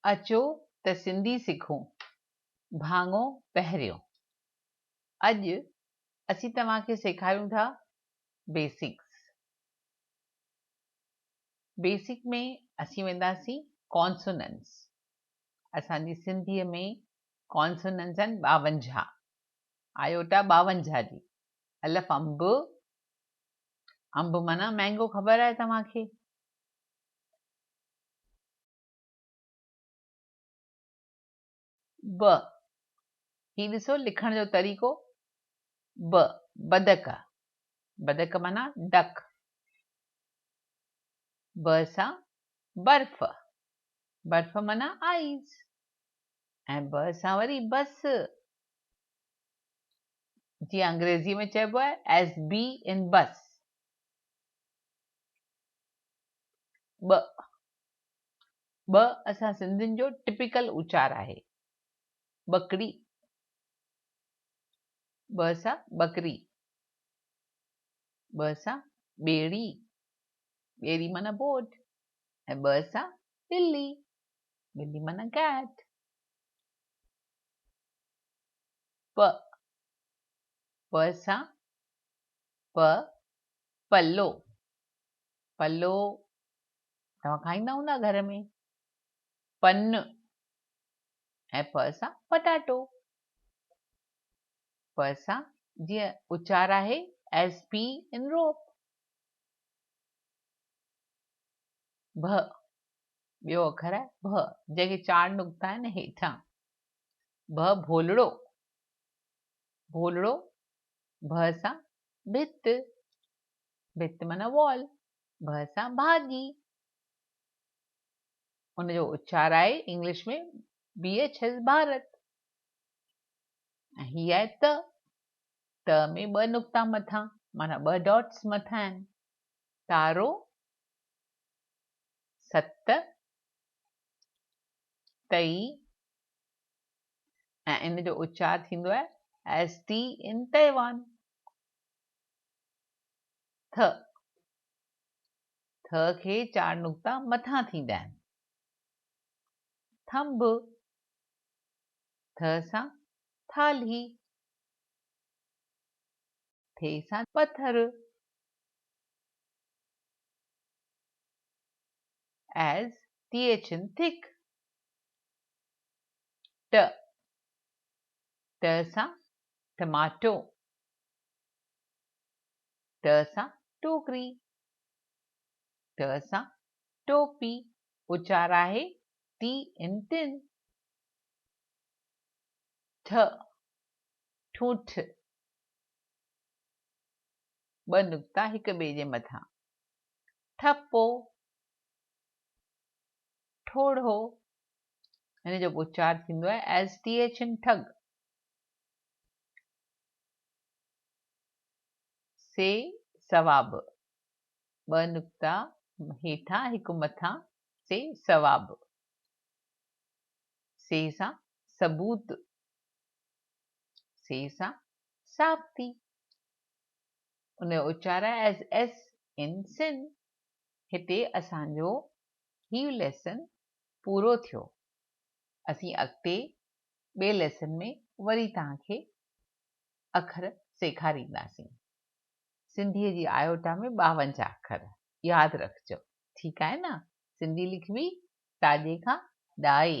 اچو ته سنڌي سکون، ڀاڱو پهريون. اڄ اسين توهان کي سيکاريون ٿا بيسڪس. بيسڪ ۾ اسين وينداسين ڪانسوننٽس. اسان جي سنڌيء ۾ ڪانسوننٽس آهن 52. آيوٽا 52 جي. الف انب، انب معنيٰ مينگو خبر آهي توهان کي. ب، هي ڏسو لکڻ جو طريقو ب، بدڪ، بدڪ معنيٰ ڊڪ. ب سان برف، برف معنيٰ آئيس ۽ ب سان وري بس، جيئن انگريزيء ۾ چئبو آهي ايس بي ان بس. ٻ، ٻ اسان سنڌين جو ٽپيڪل اچار آهي. ٻڪري، ٻ سان ٻڪري، ٻ سان ٻيڙي، ٻيڙي معنيٰ بوٽ ۽ ٻ سان ٻلي، ٻلي معنيٰ ڪيٽ. پ، پ سان پ پلو، پلو توهان کائيندا هوندا گهر ۾، پن ۽ پ سان پٽاٽو. پ سان جيئن اچار آهي ايس پي ان روپ. ڀ، ٻيو اکر آهي ڀ جنهن کي چار نقطا آهن هيٺان. ڀ ڀولڙو، ڀولڙو، ڀ سان ڀت، ڀت معنيٰ وال، ڀ سان ڀاڄي. ان جو اچار آهي English ۾ B H S Bharat. ۽ هي آهي ت، ت ۾ ٻه نقطا مٿان معنيٰ ٻه ڊاٽس مٿان آهن. تارو، ست، تئي ۽ ان جو اچار ٿيندو آهي ايس ٽي ان تيوان. ٿ، ٿ کي چار نقطا مٿان ٿيندا آهن. ٿنڀ، ٿ سان ٿالهي، ٿي سان پٿر. As TH in thick. ٽ، ٽ سان ٽماٽو، ٽ سان ٽوڪري، ٽ سان ٽوپي، اچار آهي ٽي ان ٽن. ٺ، ٺونٺ، ٻه نقطا هڪ ٻئي جي مٿان. ٺپو، ٺوڙهو، هن جو به اچار ٿيندو آهي ايس ٽي ايڇ ان ٺڳ. سي ثواب، ٻه نقطا هيٺان هڪ مٿان، سي ثواب. سي سان ثبوت، سي سان ثابتي. ان جو اچار آهي ايس ايس ان سن. هتي اسان جو هي ليسن پورو ٿيو. اسين اڳتي ٻئي ليسن ۾ وري توهان کي اکر سيکارينداسين. سنڌيء جي آيوٽا ۾ 52 اکر ياد رکجو. ٺيڪ آهي نه؟ سنڌي لکبي ساڄي کان ڏائي.